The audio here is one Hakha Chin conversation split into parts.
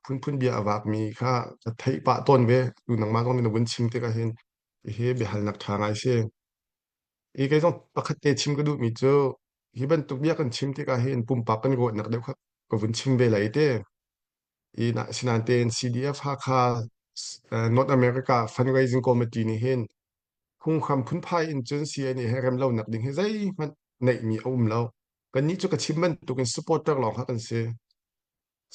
phunphun bia a vakmi kha ka theih pah tawn ve. Tu nangmah zong nih na vun chim tikah hin hihi biahalnak ṭha ngai si. I kei zong pakhat te chim ka duhmi cu hi bantuk bia kan chim tikah hin pumpak kan ruahnak deuh kha ka vun chim ve lai te. I na sinain tein CDF Hakha North America Fundraising Committee nih hin phunghram phunphai in cun CNA he rem lonak ding hi zeihmanh neihmi a um lo. Kannih cu ka chim bantukin supporter lawng kha kan si.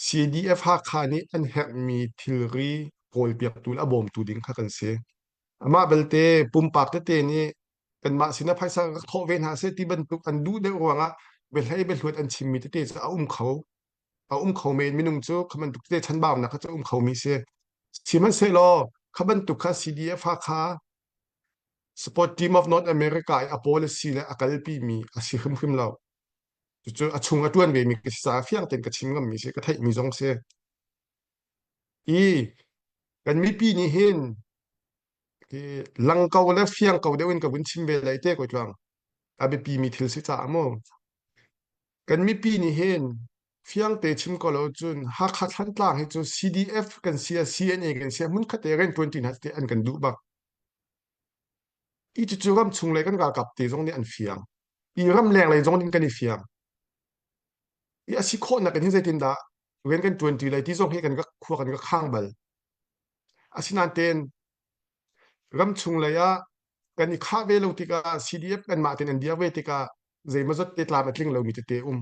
CDF Hakha nih an herhmi thilri kawlpiaktu le a bawmtu ding kha kan si. Amah belte pumpak tete nih kanmah sinah phaisa rak thawh ve hna seh ti bantuk an duh deuh ruangah biahlei biahluat an chimmi tete cu a um kho. A um kho men minung cu kha bantuk tete chanbaunak kha cu a um khomi si. Sihmanhsehlaw kha bantuk kha CDF Hakha Support Team of North America i a policy le a kalpimi a si hrimhrim lo. Cucu a chung a ṭuan vemi ka si caah fiang tein ka chim ngammi si, ka theihmi zong si. I kan mipi nih hin lang ko le fiang ko deuh in ka vun chim ve lai te ko tluang. A biapi mi thil si caah mu. Kan mipi nih hin fiang te chim ko lo cun Hakha Thlantlang hi cu CDF kan si a CNA kan si a hmunkhat te rian ṭuan ṭi hna te an kan duh bak. I cucu ramchung lei kan ralkap te zong nih an fiang. I ramleng lei zong nih kan i fiang. I a si khawhnak in hin zeitindah rian kan ṭuan ṭi lai ti zong hi kan khua kan ka khang bal. Asinain tein ramchung lei ah kan i khah ve lo tikah CDF kanmah tein an dir ve tikah zeimawzat te tlam a tling lomi tete um.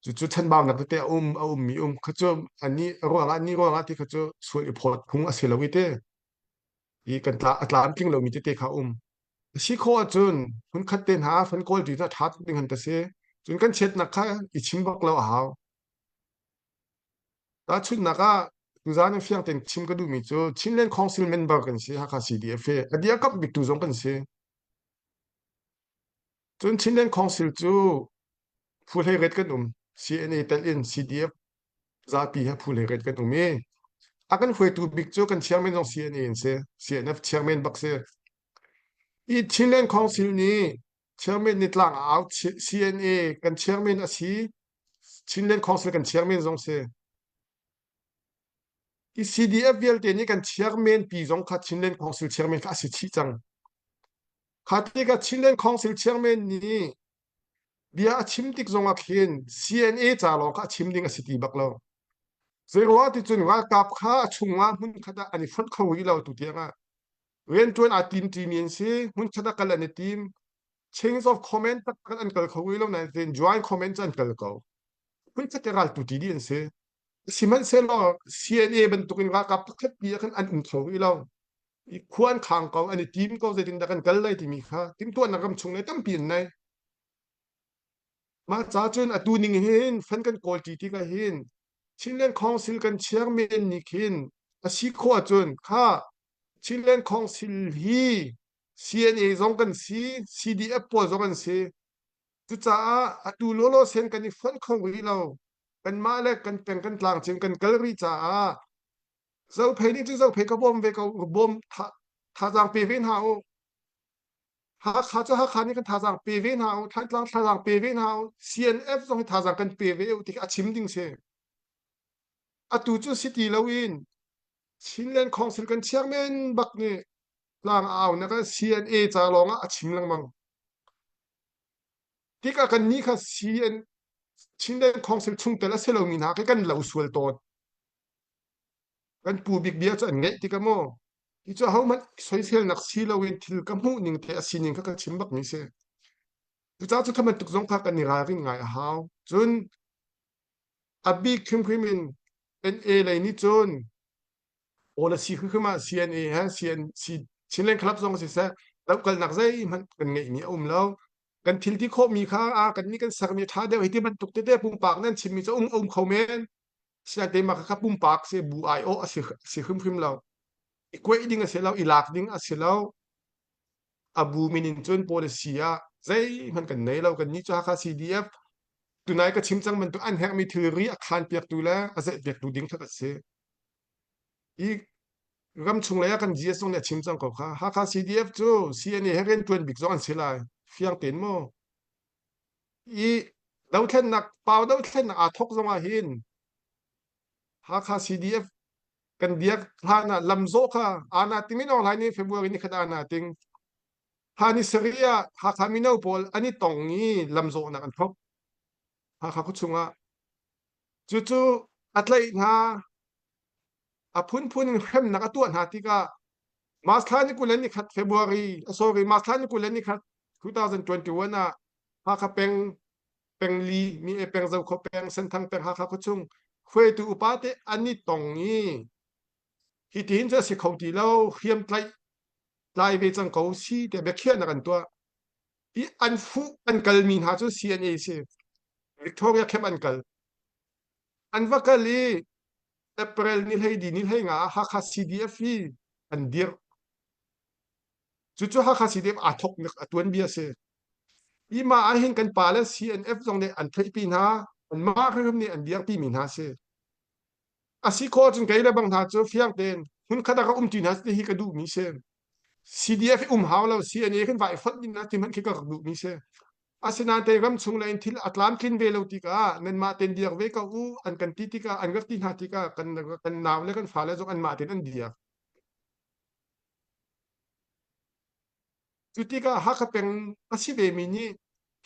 Cucu chanbaunak tete a um a ummi um kha cu annih ruangah annih ruangah ti kha cu sual i phawt phung a si lo i te. I kan tla a tlamtling lomi tete kha um. A si khawh ahcun hmunkhat te hna fan kawl ṭi cu a ṭha tuk ding han ka si. Cun kan chiatnak kha i chim bak lo a hau. Tahchunhnak ah tuzaan in fiang tein chim ka duhmi cu Chinland Council member kan si Hakha CDF hi a dirkamh biktu zong kan si. Cun Chinland Council cu phu hleiriat kan um. CNA telh in CDF zapi he phu hleiriat kan um i a kan hruaitu bik cu kan chairman zong CNA in si. CNF chairman bak si. I Chinland Council nih chairman nih tlang a au CNA kan chairman a si. Chinland Council kan chairman zong si. I CDF vialte nih kan chairman pi zong kha Chinland Council chairman kha a si chih cang. Kha tikah Chinland Council chairman nih bia a chim tik zongah khin CNA ca lawng kha a chim ding a si ti bak lo. Zeiruang ti cun ralkap kha a chungah hmunkhat ah an i fonh kho rih lo tu tiangah. Rianṭuan aa tim ṭimi an si, hmunkhat ah kal an i tim. Change of command taktak an kal kho rih lo nain joint command cu an kal ko. Hmunkhat i raltu ti dih an si. Sihmanhsehlaw CNA bantukin ralkap pakhat pi ah khan an um kho rih lo. I khua an khang ko, an i tim ko zeitindah kan kal lai timi kha timhtuahnak ram chung le tampi an nei. Mah ca cun atu ning hin fan kan kawl ṭi tikah hin Chinland Council kan chairman nih khin a si khawh ahcun kha Chinland Council hi CNA zong kan si, CDF pawl zong an si. Cucaah atu lawlaw sen kan i fonh kho rih lo. Kanmah le kan peng kan tlang cin kan kal rih caah Zophei nih cun Zophei ka bawm ve ko, bawm thazaang pe ve hna u. Hakha cu Hakha nih kan thazaang pe ve hna u, Thantlang thazaang pe ve hna u, CNF zong hi thazaang kan pe ve u ti a chim ding si. Atu cu si ti loin Chinland Council kan chairman bak nih tlang a aunak ah CNA ca lawng ah a chim lengmang. Tikah kan nih kha CN Chinland Council chungtel a si lomi hna khi kan lo sual tawn. Kan pu bik bia cu an ngaih tikah maw hi cu ahohmanh soiselnak si loin thil ka hmuh ning te a sining kha ka chim bakmi si. Cucaah cu kha bantuk zong kha kan i ralrin ngai a hau. Cun a bik hrimhrim in NA lei nih cun policy hrimhrim ah CNA he CNC Chinland Club zong siseh dohkalnak zeihmanh kan ngeihmi a um lo. Kan thil ti khawhmi kha a kan nih kan sermi a ṭha deuh hi ti bantuk tete pumpak nan chimmi cu um um kho men. Sinain mah kha pumpak si bu aiawh a si, si hrimhrim lo. I kuaih ding a si lo, i lak ding a si lo. A bu min in cun policy ah zeihmanh kan nei lo. Kan nih cu Hakha CDF tunai ka chim cang bantuk an herhmi thilri a khaan piaktu le a zeih piaktu ding kha kan si. I ramchung lei ah kan GS zong nih a chim cang ko kha. Hakha CDF cu CNA he riantuan bik zong an si lai. Fiang tein mu. I dothlennak, pau dothlennak aa thok zong ah hin. Hakha CDF kan biak hlan ah lamzawh kha ana ting in online in February ni khat ana ting. Hani sarih ah Hakha mino pawl an i tong i lamzawhnak an thok. Hakha khuachung ah. Cucu a tlaih hna a phunphun in hremnak a tuah hna tikah March thla ni 20 ni khat February sorry March thla ni 20 ni khat 2021 ah Hakha peng pengli mi e peng Zokhua peng Senthang peng Hakha khuachung hruaitu upa te an i tong i hi tihin cu a si kho ti lo hriam tlaih tlai ve cang ko si tiah biakhiahnak an tuah i an fuh an kalmi hna cu CNA si Victoria camp an kal an va kal i April ni hlei di ni hlei nga ah Hakha CDF hi an dirh. Cucu Hakha CDF aa thawknak a tuanbia si. Hi mah ahhin kan pa le CNF zong nih an theihpi hna, anmah hrimhrim nih an dirpi mi hna si. A si khawh ahcun kei le bang hna cu fiang tein hmunkhat ah ka umṭi hna ti hi ka duhmi si. CDF i um hau lo, CNA kan va i fonh ding hna ti hmanh khi ka rak duhmi si. Asinain te ram chung in thil a tlamtlin ve lo tikah nanmah ten diak ve ko u an kan ti tikah an rak ti hna tikah kan kan nau le kan fale zong anmah ten an diak. Cu tikah Hakha peng a si ve mi nih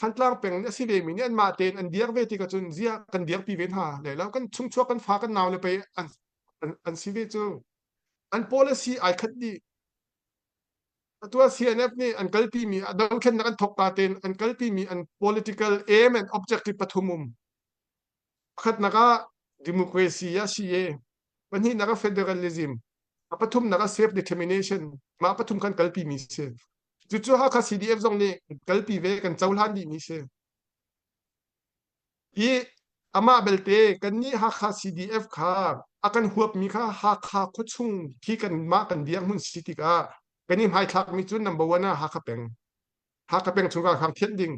Thantlang peng a si ve mi nih anmah tein an diak ve tikah cun ziah kan diakpi ve hna le lo kan chungchuak kan fa kan nau le pei an an, an si ve cu an policy ai khat dih Atu ah CNF nih an kalpimi a dothlennak an thawk ta tein an kalpimi an political aim and objective pathum um. Pakhatnak ah democracy a si i pahnihnak ah federalism, a pathumnak ah self determination. Mah pathum kan kalpimi si. Cucu Hakha CDF zong nih kalpi ve kan cohlan dihmi si. I amah belte kannih Hakha CDF kha a kan huapmi kha Hakha khuachung khi kanmah kan dirhmun si tikah kan i hmaithlakmi cu number one ah Hakha peng. Hakha peng chung ralhrang thianh ding.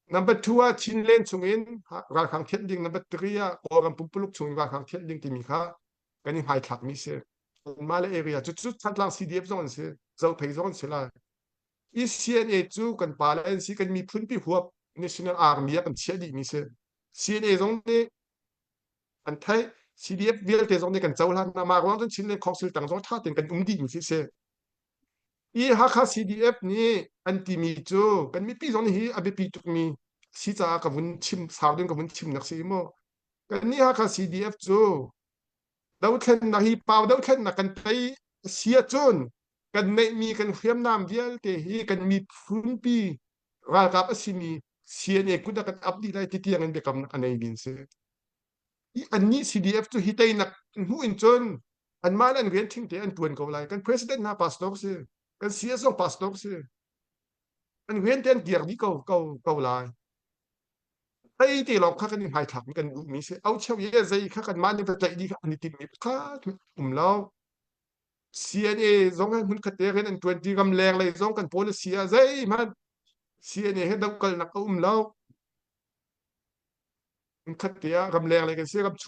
Number two ah Chinland chungin ralhrang thianh ding. Number three ah Kawlram pumpuluk chungin ralhrang thianh ding timi kha kan i hmaithlakmi si. Kanmah le area cu cu Thantlang CDF zong an si, Zophei zong an si lai. I CNA cu kan pale an si, kan miphunpi huap National Army ah kan chiah dihmi si. CNA zong nih an theih, CDF vialte zong nih kan cohlan hna. Mah ruang cun Chinland Council tang zong ṭha tein kan um dihmi khi si. I Hakha CDF nih an timi cu kan mipi zong nih hi a biapi tukmi si caah ka vun chim sau ding ka vun chimnak si mu. Kannih Hakha CDF cu dothlennak hi pau dothlennak kan tei si ahcun kan neihmi kan hriamnam vialte hi kan miphunpi ralkap a simi CNA kut ah kan ap dih lai ti tiang in biakamnak a neimi an si. Annih CDF cu hi teinak hmuh in cun anmah le an rian ṭhing te an ṭuan ko lai. Kan president hna pastor si, kan CS zong pastor si. An rian te an kiar dih ko ko ko lai. Tei te lawng kha kan i hmaithlak mi kan duhmi si. Au cheu ye zei kha kanmah nih va tlaih dih kha an i timmi pakhat um lo. CNA zong he hmunkhat te rian an ṭuanṭi ramleng lei zong kan policy ah zeihmanh CNA he dohkalnak a um lo. Hmunkhat te ah ramleng lei kan si ram.